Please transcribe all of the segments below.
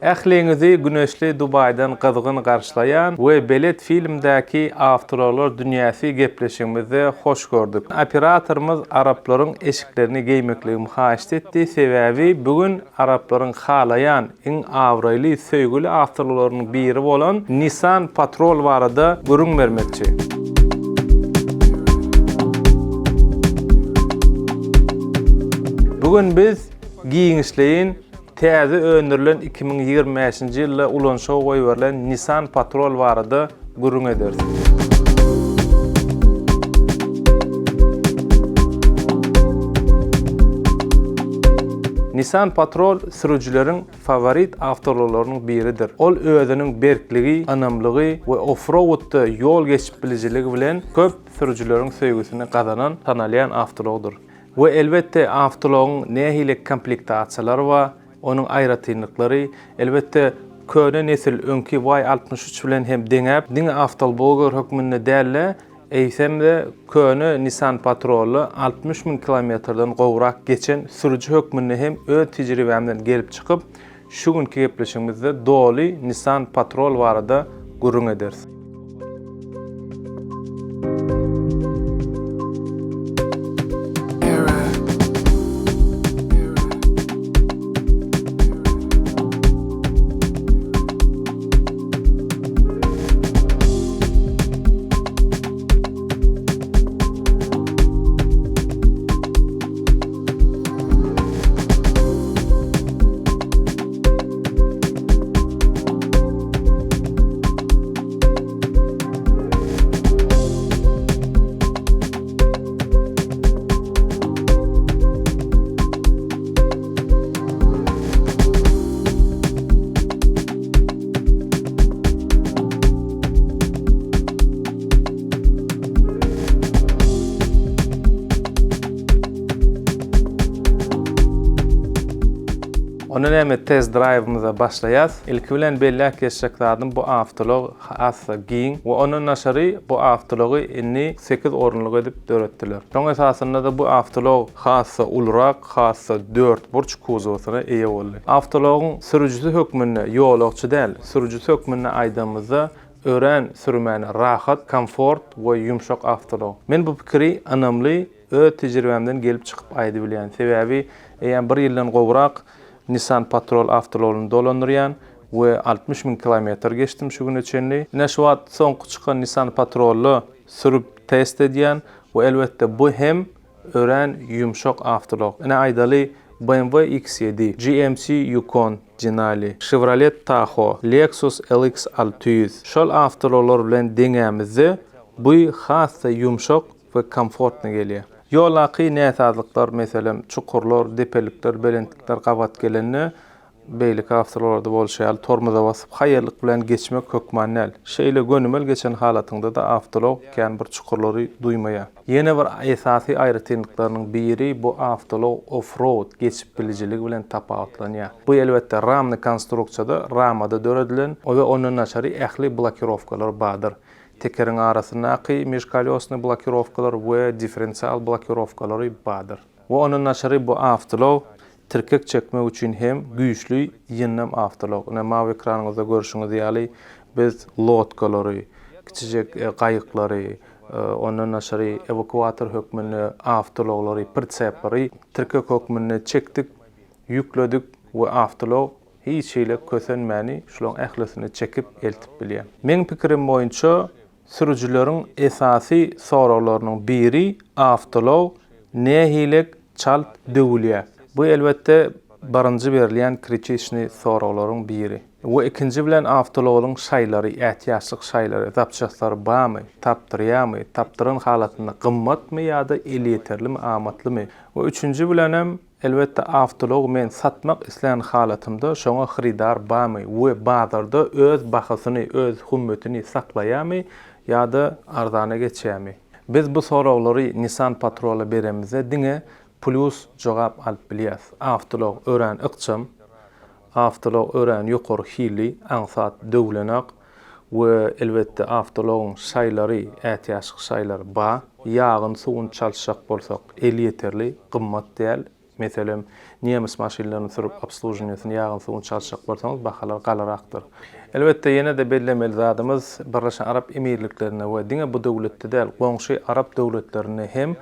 Ähliňizi güneşli Dubaýdan gyzgyn garşylaýan we Belet filmdäki awtoulaglar dünýäsi gepleşigimizde hoş gördük. Operatorymyz araplaryň eşiklerini geýmekligimi haýyşt etdi, sebäbi bu gün araplaryň halaýan, iň abraýly, söýgüli awtoulaglarynyň biri bolan Nissan Patrol barada gürrüň bermekçi. Bu gün biz giňişleýin Täze öndürilen 2025-nji ýylda ulanyşa goýberilen Nissan Patrol barada gürrüň ederis. Nissan Patrol sürüjileriň faworit awtoulaglarynyň biridir. Ol özüniň berkligi, ynamlygy we off-roadda ýol geçip bilijiligi bilen köp sürüjileriň söýgüsini gazanan tanalýan awtoulagdyr. We elbetde awtoulagyň nähili komplektasiýalary bar, onuň aýratynlyklary, elbetde köne nesil öňki Y 63 bilen hem deňäp, diňe awtolbloger hökmünde däl-de, eýsem-de köne Nissan Patrol-da 60 müň kilometrden gowrak geçen sürüji hökmünde hem öz tejribämden gelip çykyp, şu günki gepleşigimizde doly Nissan Patrol barada gürrüň ederis. Onda näme test drive-myza başlaýas. Ilki bilen belläp geçjek zadym bu awtoulag has-da giň we ondan daşary bu awtoulagy indi 8 orunlyk edip döretdiler. Şoň esasynda-da bu awtoulag has-da ulurak, has-da dörtburç kuzowyna eýe boldy. Awtoulagyň sürüjisi hökmünde ýolagçy däl, sürüjisi hökmünde aýdanymyzda örän sürmäne rahat, komfort we ýumşak awtoulag. Men bu pikiri ynamly Öz tejribämden gelip çykyp aýdybilýän. Sebäbi eýýäm bir ýyldan gowrak Nissan Patrol awtoulagyny dolandyrýan we 60 müň kilometr geçdim şu güne çenli. Ine şu wagt soňky çykan Nissan Patrolda sürüp test edýän we elbetde bu hem örän ýumşak awtoulag. Ine aýdaly BMW X7, GMC Yukon, Denali, Chevrolet Tahoe, Lexus LX 600 şol awtoulaglar bilen deňämizde bu has-da ýumşak we komfortny gelýär. Ýoldaky näsazlyklar, meselem, çukurlar, depelikler, belentlikler gabat gelende, beýleki awtoulaglarda bolşy ýaly tormoza basyp, haýallyk bilen geçmek hökman däl. Şeýle gönümel geçen halatyňda-da awtoulag kän bir çukurlary duýmaýar. Ýene bir esasy aýratynlyklarynyň biri bu awtoulag off-road geçip bilijiligi bilen tapawutlanýar. Bu elbetde ramny konstruksiýada, ramada döredilen we ondan daşary ähli blokirowkalar bardyr. Tekeriň arasyndaky mežkolýosnyý blokirowkalar we differensial blokirowkalary bardyr. We ondan daşary bu awtoulag tirkek çekmek üçin hem güýçli ýyndam awtoulag. Ine mawy ekranyňyzda görşüňiz ýaly biz lodkalary, kiçijek gaýyklary, ondan daşary ewakuator hökmünde awtoulaglary, pritsepleri tirkek hökmünde çekdik, ýükledik we awtoulag Hiç hili kösenmäni şulaň ählisini çekip eltip bilýär. Meň pikirim boýunça sürüjileriň esasy soraglarynyň biri awtoulag nähilek çalt döwülýär? Bu elbetde birinji berilýän kritiçnyý soraglaryň biri. We ikinji bilen awtoulagyň şaýlary, ätiýaçlyk şaýlary, zapçaslary barmy, tapdyrýarmy, tapdyran halatynda gymmatmy ýa-da elýeterlimi, amatlymy? We üçünji bilenem Elbetde awtoulagy men satmak islän halatymda şoňa hyrydar barmy we bazarda öz bahasyny, öz hümmetini saklaýarmy ýa-da arzana geçýärmi? Biz bu soraglary Nissan Patrol-a beremizde diňe plýus jogap alyp bilýäs. Awtoulag örän ykjam, awtoulag örän ýokary hilli, aňsat döwlenak we elbetde awtoulagyň şaýlary, ätiýaçlyk şaýlary bar. Ýagyny, suwuny çalyşjak bolsak elýeterli, gymmat däl. Meselem, nemes maşynlaryny sürüp obsluženiýesini, ýagyny suwuny çalyşjak bolsaňyz bahalar galarakdyr. Elbetde ýene-de bellemeli zadymyz Birleşen Arap Emirliklerinde we diňe bu döwletde däl goňşy arap döwletlerinde hem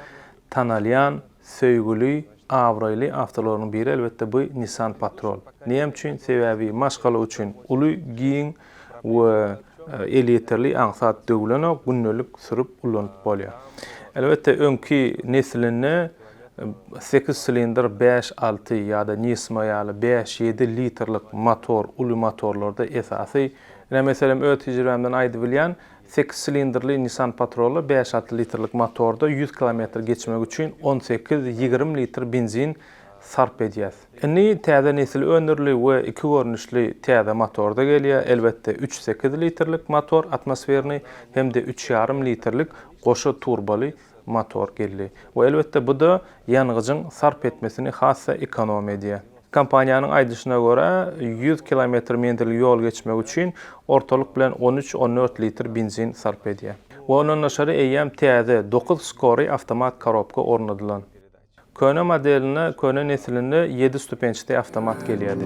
tanalýan söýgüli, abraýly awtoulaglaryň biri elbetde bu Nissan Patrol. Näme üçin? Sebäbi maşgala üçin uly, giň we elýeterli, aňsat döwlenok, gündelik sürüp ulanyp bolýar. Elbetde öňki neslinde sekiz silindr bäş-alty ýa-da Nismo ýaly bäş-ýedi litrlik motor, uly motorlarda esasy, ine meselem öz tejribämden aýdybilýän, Sekiz silindrli Nissan Patrol-da bäş-alty litrlik motorda 100 kilometr geçmek üçin on sekiz, 20 litr benzin sarp edýär. Indi täze nesil öndürili we iki görnüşli täze motorda gelýär, elbetde üç sekiz litrlik motor atmosfernyý hem-de üç ýarym litrlik goşa turbaly motor geldi. We elbetde bu-da ýangyjyň sarp etmesini has-da ekonom edýär. Kompaniýanyň aýdyşyna görä, 100 kilometr menzilli ýol geçmek üçin ortalyk bilen on üç, on dört litr benzin sarp edýär. We ondan daşary eýýäm täze dokuz skory awtomat korobka ornadylan. Köne modelinde, köne neslinde ýedi stupençli awtomat gelýärdi.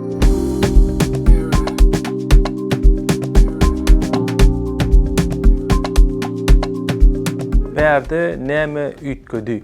Bärde näme üýtgedi?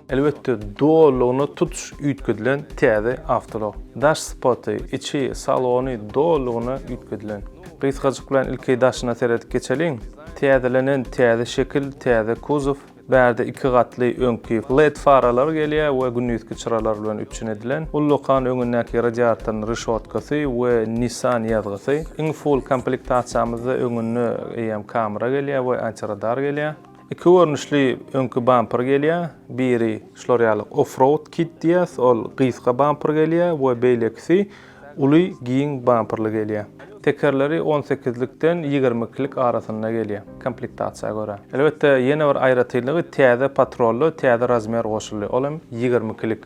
Elbetde, dolulygyna tutuş üýtgedilen täze awtoulag. Daş sypaty, içi, salony dolulygyna üýtgedilen. Gysgajyk bilen ilki daşyna seredip geçeliň. Täzelenen täze şekil, täze kuzow. Bärde iki gatly öňki led faralar gelýär we gündizki çyralar bilen üpjün edilen. Ullakan öňündäki radiatoryň reşotkasy we Nissan ýazgysy. Iň full komplektasiýamyzda öňünde eýýäm kamera gelýär we antiradar gelýär. Iki görnüşli öňki bamper gelýär. Biri şular ýaly off-road kit diýýäs, ol gysga bamper gelýär we beýlekisi uly giň bamperli gelýär. Tekerleri on sekizlikden 20 ikilik arasynda gelýär, komplektasiýa görä. Elbetde, ýene bir aýratynlygy täze Patrolda täze razmer goşuldy, ol hem 20 ikilik.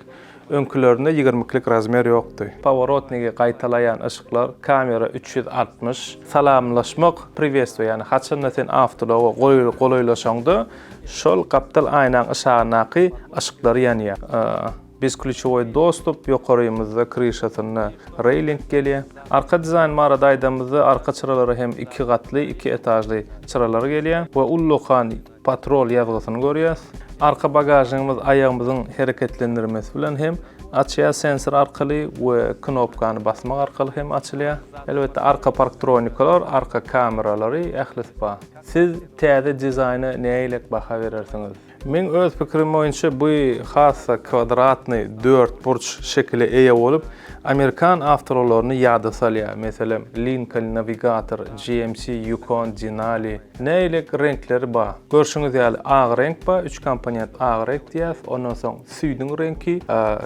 Öňkülerinde 20 ikilik razmer ýokdy. Poworotnigi gaýtalaýan yşyklar, kamera 360, salamlaşmak, priwestwiýe, ýagny haçanda sen awtoulaga golaýlaşaňda şol gapdal aýnaň yşagyndaky yşyklar ýanýar. Bezklýuçewoý dostup, ýokarymyzda kryşasynda reýling gelýär. Arka dizaýn barada aýdamyzda arka çyralary hem iki gatly, iki etažly çyralar gelýär we ullakan Patrol ýazgysyny görýäs. Arka bagažnigimiz aýagymyzyň hereketlendirmesi bilen hem açýar sensor arkaly we knopkany basmak arkaly hem açylýar. Elbetde arka parktronikalar, arka kameralary ählisi bar. Siz täze dizaýna nähilek baha berersiňiz? Meň öz pikirim boýunça bu has-da kwadratnyý, dörtburç şekile eýe bolup, amerikan awtoulaglaryny ýada salýar. Meselem, Lincoln Navigator, GMC Yukon, Denali. Nähili reňkleri bar? Görşüňiz ýaly ak reňk bar, üç komponent ak reňk diýýäs. Ondan soň süýdüň reňki,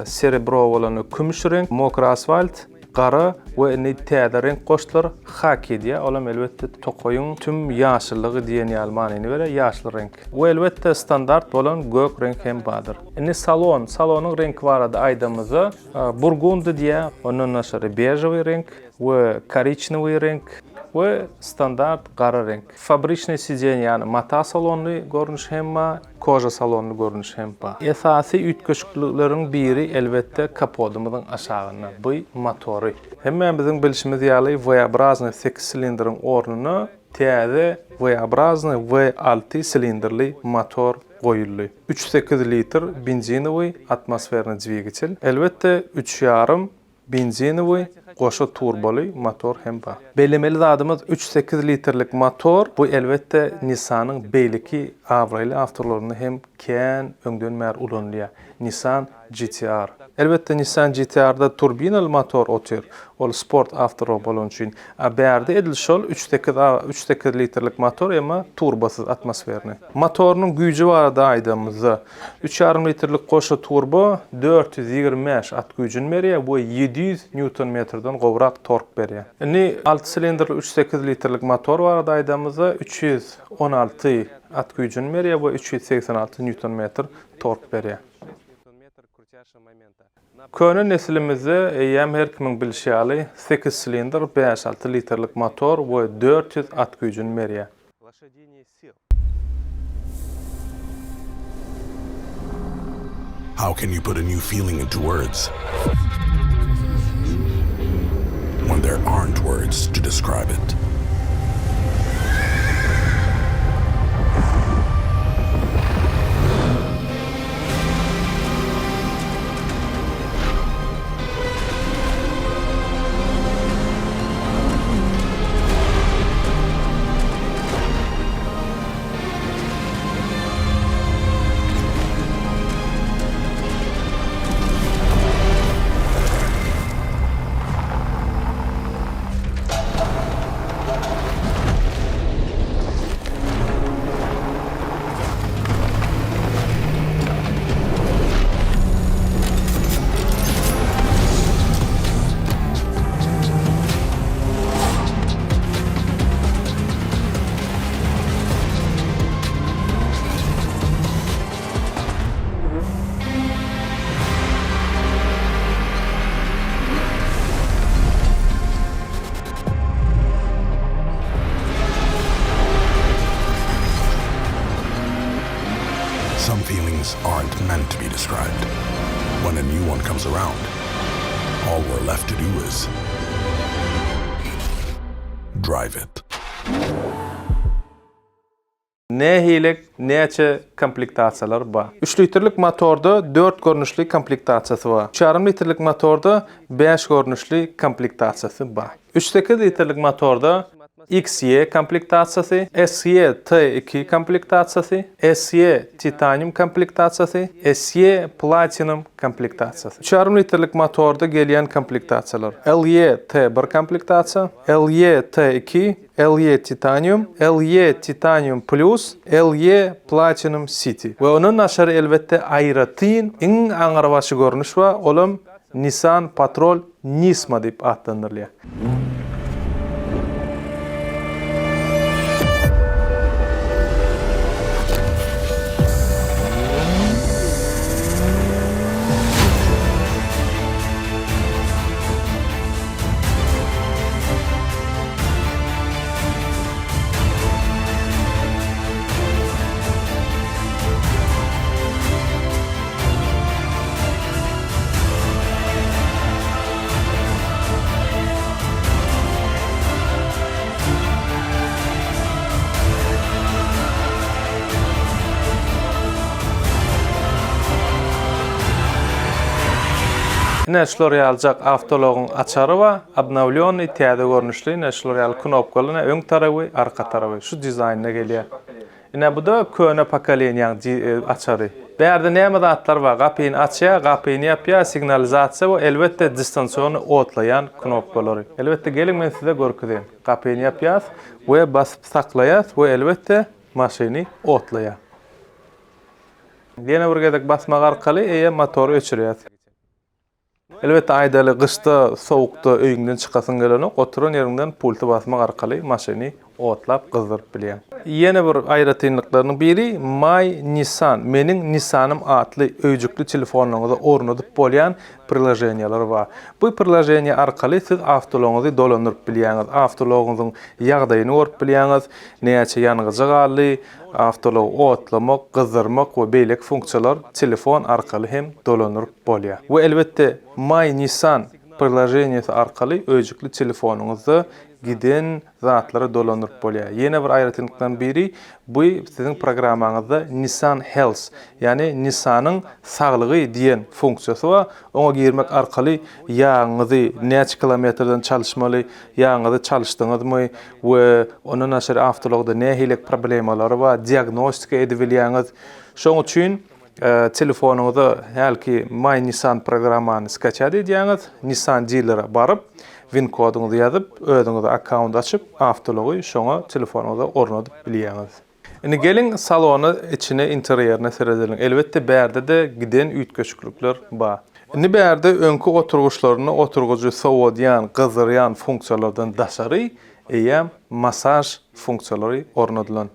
serebro bolany kümüş reňk, mokry asfalt, gara we indi täze reňk goşdular, haki diýýär. Olam elbetde tokaýyň tüm ýaşyllygy diýen ýaly manyny berýär, ýaşyl reňk. We elbetde standart bolan gök reňk hem bardyr. Indi salon, salonyň reňki barada aýdamyzda, burgundy diýýär, ondan daşary bežewiý reňk we koriçnewiý reňk we standart gara reňk. Fabriçnyý sidenýe, ýagny mata salonly görnüşi hem bar, koža salonly görnüşi hem bar. Esasy üýtgeşiklikleriň biri elbetde kapodymyzyň aşagynda, bu motory. Hemmämiziň bilşimiz ýaly V-obraznyý sekiz silindriň ornuna täze V-obraznyý V-alty silindrli motor goýuldy. Üç sekiz litr benzinowyý atmosfernyý dwigatel, elbetde üç ýarym Benzinowy goşa turboly motor hem bar. Bellemeli zadymyz üç sekiz litrlik motor bu elbetde Nissanyň beýleki abraýly awtoulaglarynda hem kän öňden bäri ulanylýar. Nissan GTR. Elbetde Nissan GTR-da turbinaly motor otyr. Ol sport awtoulag bolany üçin. A bärde edil şol üç sekiz üç sekiz litrlik motor emma turbosyz atmosfernyý. Motorynyň güýji barada aýdamyzda Üç ýarym litrlik goşa turbo 425 at güýjüni berýär we 700 nýuton-metrden gowrak tork berýär. Indi alty silindrli üç sekiz litrlik motor barada aýdamyzda, 316 at güýjüni berýär we 386 nýuton-metr tork berýär. Köne neslimizde eýýäm her kimiň bilşi ýaly, sekiz silindr, bäş-alty litrlik motor we 400 at güýjüni berýär. How can you put a new feeling into words when there aren't words to describe it? Some feelings aren't meant to be described. When a new one comes around, all we're left to do is drive it. Nähili, näçe komplektasiýalar bar? Üç litrlik motorda dört görnüşli komplektasiýasy bar. Üç ýarym litrlik motorda bäş görnüşli komplektasiýasy bar. Üç sekiz litrlik motorda XE komplektasiýasy, SE T2 komplektasiýasy, SE Titanium komplektasiýasy, SE Platinum komplektasiýasy. Üç ýarym litrlik motorda gelýän komplektasiýalar, LE T1 komplektasiýa, LE T2, LE Titanium, LE Titanium Plus, LE Platinum City. We ondan daşary elbetde aýratyn iň aňrybaşy görnüş bar, olam Nissan Patrol Nismo diýip atlandyrylýar. Ine şular ýaljak awtoulagyň açary bar, obnowlýonnyý täze görnüşli, ine şular ýaly knopkaly, ine öň taraby, arka taraby şu dizaýnda gelýär. Ine bu-da köne pokoleniýaň açary. Bärde näme zatlar bar? Gapyny açýar, gapyny ýapýar, signalizasiýa we elbetde distansiony otlaýan knopkalary. Elbetde geliň men size görkezeýin. Gapyny ýapýas we basyp saklaýas we elbetde maşyny otlaýar. Ýene bir gezek basmak arkaly eýe motory öçürýäs. Elbetde aýdaly gyşda sowukda öýüňden çykasyň gelenok oturan ýeriňden pulty basmak arkaly maşyny otlap gyzdyryp bilýäň. Ýene bir aýratynlyklarynyň biri My Nissan, Meniň Nissanym atly öýjükli telefonlaryňyza ornadyp bolýan priloženiýalar bar. Bu priloženiýa arkaly siz awtoulagyňyzy dolandyryp bilýäňiz, awtoulagyňyzyň ýagdaýyny görüp bilýäňiz, näçe ýangyjy galdy, Awtoulagy otlamak, gyzdyrmak we beýleki funksiýalar telefon arkaly hem dolandyryp bolýar. We elbetde My Nissan priloženiýasy arkaly öýjükli telefonyňyzda giden zatlary dolandyryp bolýar. Ýene bir aýratynlyklaryň biri bu siziň programmaňyzda Nissan Health, ýagny Nissanyň saglygy diýen funksiýasy bar. Oňa girmek arkaly ýagyňyzy näçe kilometrden çalyşmaly, ýagyňyzy çalyşdyňyzmy we ondan daşary awtoulagda nähili problemalary bar, diagnostika edibilýäňiz. Şoň üçin telefonyňyza hälki My Nissan programmany skaçat edýäňiz, Nissan dilere baryp, win koduňyzy ýazyp, özüňize akkaunt açyp, awtoulagy şoňa telefonyňyza ornadyp bilýäňiz. Indi geliň salona içine interýerine seredeliň. Elbetde bärde-de giden üýtgeşiklikler bar. Indi bärde öňki oturgyçlarynda oturgyjy sowadýan, gyzdyrýan funksiýalardan daşary eýýäm massaž funksiýalary ornadylan.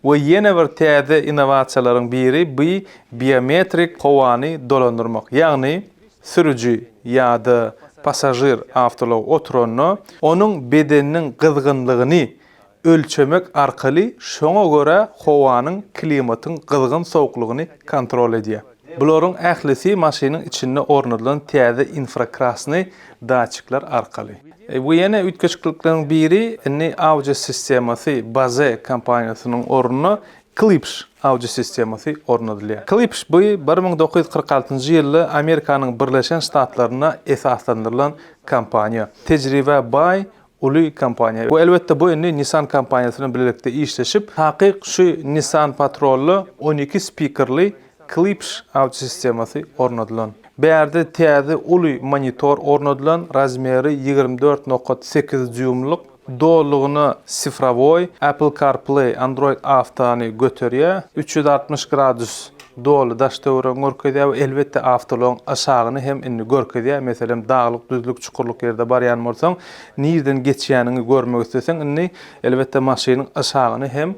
We ýene bir täze innowasiýalaryň biri by biometrik howany dolandyrmak. Ýagny sürüji ýa-da passažir awtoulag oturanda onuň bedeniniň gyzgynlygyny. ölçemek arkaly şoňa görä howanyň, klimatyň gyzgyn-sowuklygyny kontrol edýär. Bularyň ählisi maşynyň içinde ornadylan täze infrakrasnyý datçikler arkaly. We ýene üýtgeşiklikleriň biri, indi audio sistemasy Bose kompaniýasynyň ornuna Klipsch audio sistemasy ornadylýar. Klipsch bu 1946-njy ýylda Amerikanyň Birleşen Ştatlarynda esaslandyrylan kompaniýa. Tejribä baý uly kompaniýa. We elbetde bu indi Nissan kompaniýasy bilen bilelikde işleşip, takyk şu Nissan Patrol-da 12 spikerli Klipsch audio sistemasy ornadylan. Bärde täze uly monitor ornadylan, razmeri 24.8 dýumlyk, dolulygyna sifrowoý, Apple CarPlay, Android Auto-ny göterýär, 360 gradus doly daş-töweregiňi görkezýär we elbetde awtoulagyň aşagyny hem indi görkezýär. Meselem, daglyk, düzlük, çukurlyk ýerde barýan bolsaň, nirden geçýäniňi görmek isleseň, indi elbetde maşynyň aşagyny hem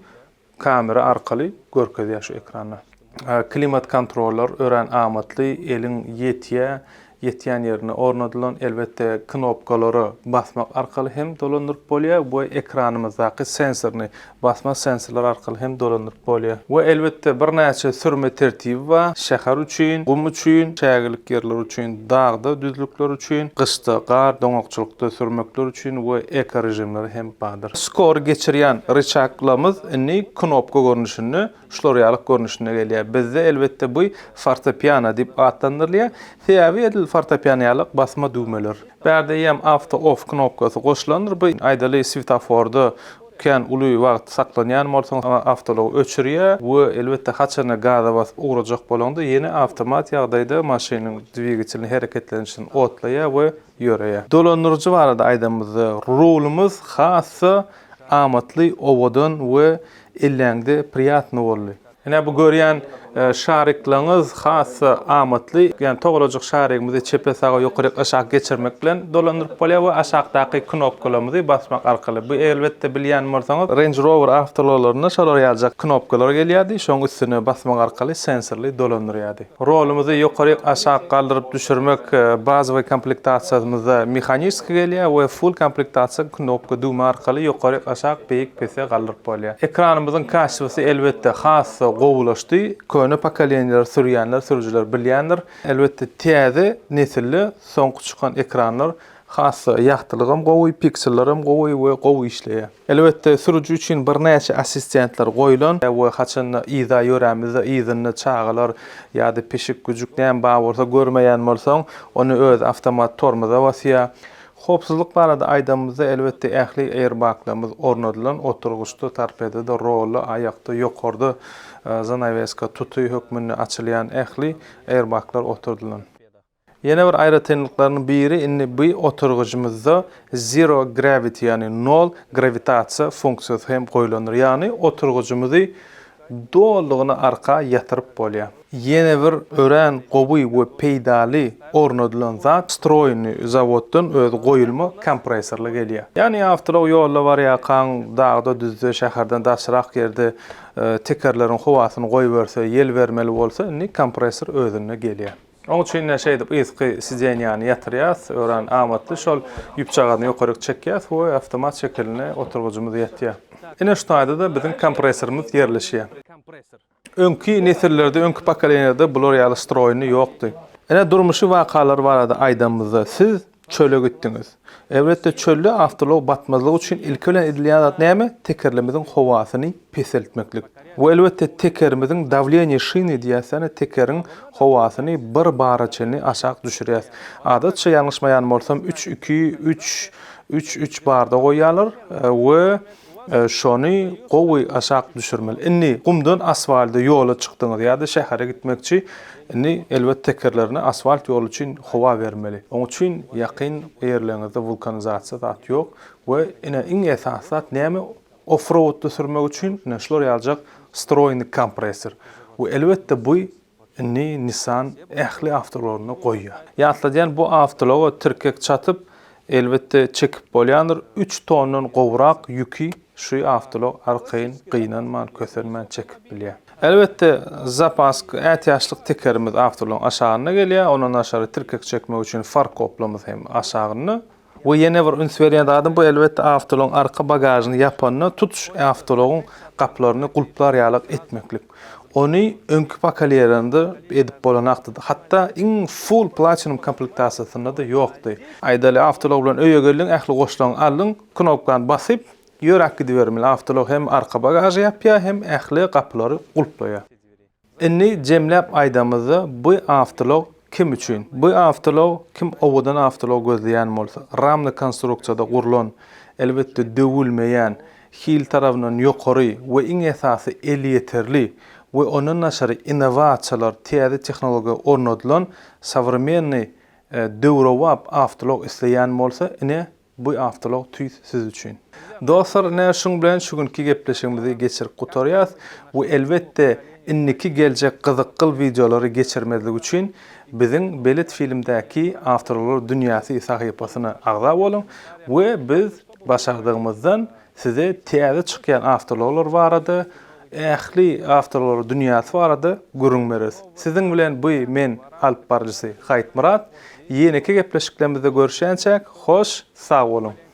kamera arkaly görkezýär şu ekranda. Klimat kontrollar örän amatly, eliň ýetýär, ýetýän ýerine ornadylan, elbetde knopkalara basmak arkaly hem dolandyryp bolýar we ekranymyzdaky sensoryny basma sensorlar arkaly hem dolandyryp bolýar. We elbetde birnäçe sürme tertibi bar, şäher üçin, gum üçin, çägelik ýerler üçin, dagda düzlükler üçin, gyşda gar, doňakçylykda sürmekler üçin we eko režimleri hem bardyr. Skory geçirýän ryçaglamyz indi knopka görnüşinde Şular ýalyk görnüşinde gelýär. Bizde elbetde bu fortepiano diýip atlandyrylýar. Sebäbi edil fortepiano ýalyk basma düwmeler. Bärde eýýäm awto off knopkasy goşulandyr. Bu aýdaly swetoforda kän uly wagt saklanýan bolsaň awtoulagy öçürýär we elbetde haçanda gaza basyp ugrajak bolaňda ýene awtomat ýagdaýda maşynyň dwigatelini hereketlenişini otlaýar we ýöreýär. Dolandyryjy barada aýdanymyzda rulumyz has-da amatly, owadan we Elläňde priýatny boldy. Ine bu görýän şariklaňyz has-da amatly. Ýagny togalajyk şarigimizi çepe saga ýokaryk aşak geçirmek bilen dolandyryp bolýar we aşakdaky knopkalarymyzy basmak arkaly. Bu elbetde bilýän bolsaňyz Range Rover awtoulaglarynda şolar ýalyjak knopkalar gelýärdi. Şoň üstüne basmak arkaly sensorly dolandyrýardy. Rolumyzy ýokaryk aşak galdyryp düşürmek bazowy komplektasiýamyzda mehaniski gelýär we full komplektasiýa knopka düwme arkaly ýokaryk aşak beýik pese galdyryp bolýar. Ekranymyzyň kaçtwasy elbetde has-da gowulaşdy. Köne pokoleniýaleri sürýänler sürüjiler bilýändir. Elbetde täze nesilde soňky çykan ekranlar has-da ýagtylygam gowy, piksellerem gowy we gowy işleýär. Elbetde, sürüji üçin birnäçe assistentler goýlan we haçanda yza ýörämizde yzynda çagalar ýa-da pişik, güjük näme bar bolsa görmeýän bolsaň, ony özi awtomat tormoza basýar. Howpsuzlyk barada aýdanymyzda, elbetde, ähli airbaglarymyz ornadylan, oturgyçda, torpedada, rolda, aýakda, ýokarda zanaweska, tuty hökmünde açylýan ähli airbaglar oturdylan. Ýene bir aýratynlyklarynyň biri indi bu oturgyjymyzda Zero Gravity ýagny nol grawitasiýa funksiýasy hem goýlandyr. Ýagny oturgyjymyzy dolulygyna arka ýatyryp bolýar. Ýene bir örän gowy we peýdaly ornadylan zat stroýny zawoddan özi goýulma kompressorly gelýär. Ýagny awtoulag ýolda barýarkaň dagda düzde şäherden daşrak ýerde tekerleriň howasyny goýberse ýel bermeli bolsa indi kompressor özünde gelýär. Oň üçin-de şeýdip yzky sidenýany ýatyrýas, örän amatly. Şol ýüpjagazyny ýokaryk çekýäs we awtomat şekilinde oturgyjymyz ýatýar. Ine şu taýda-da biziň kompressorymyz ýerleşýär. Öňki nesillerde, öňki pokoleniýada bular ýaly stroýny ýokdy. Ine durmuşy wakalar barada aýdanymyzda, siz Çöle gitdiňiz. Elbetde, çölde awtoulag batmazlygy üçin ilki bilen edilýän zat näme? Tekerlerimiziň howasyny peseltmeklik. We elbetde, tekerimiziň dawleniýe şiny diýýäs, ýagny tekeriň howasyny bir bara çenli aşak düşürýäs. Adatça ýalňyşmaýan bolsam, üç, iki, üç, üç, üç barda goýýarlar we Şony gowy aşak düşürmeli. Indi gumdan asfalda ýola çykdyňyz ýa-da şähere gitmekçi, indi elbet tekerlerine asfalt ýol üçin howa bermeli. Oň üçin ýakyn ýerleriňizde wulkanizasiýa zat ýok we ine iň esasy zat näme offroadda sürmek üçin ine şular ýaljak stroýny kompressor we elbetde bu Indi Nissan ähli awtoulagynda goýýar. Ýatladýan bu awtoulaga tirkek çatyp, elbetde çekip bolýandyr. Üç tondan gowrak ýüki şu awtoulag arkaýyn gynanman, kösenmän çekip bilýär. Elbetde zapask ätiýaçlyk tekerimiz awtoulagyň aşagynda gelýär. Ondan daşary tirkek çekmek üçin farkoplamyz hem aşagynda. We ýene bir üns berýän zadym bu elbetde awtoulagyň arka bagažyny ýapanda tutuş awtoulagyň gapylaryny gulplar ýalak etmeklik. Ony öňki pokoleniýalarynda edip bolanakdy. Hatda iň full platinum komplektasiýasynda-da ýokdy. Aýdaly awtoulag bilen öýe geldiň ähli goşlaryňy aldyň, knopkany basyp ýöräp gidibermeli. Awtoulag hem arka bagažy ýapýar hem ähli gapylary gulplaýar. Indi jemläp aýdamyzda bu awtoulag kim üçin? Bu awtoulag kim owadan awtoulag gözleýän bolsa, ramny konstruksiýada gurlan, elbetde döwülmeýän, hil tarabyndan ýokary we iň esasy elýeterli we ondan daşary innowasiýalar, täze tehnologiýa ornadylan sowremennyý döwrebap awtoulag isleýän bolsa ine Bu awtoulag tüýs siz üçin. Dostlar ine şuň bilen şu günki gepleşigimizi geçirip gutarýas we elbetde indiki geljek gyzykgyl wideolary geçirmezlik üçin biziň Belet filmdäki awtoulaglar dünýäsi sahypasyna agza boluň we biz başardygymyzdan Size täze çykýan awtoulaglar barada, ähli awtoulaglar dünýäsi barada gürrüň bereris. Siziň bilen bu men alyp baryjysy Haýytmyrat. Ýeneki gepleşiklerimizde görüşýänçäk, hoş sag boluň!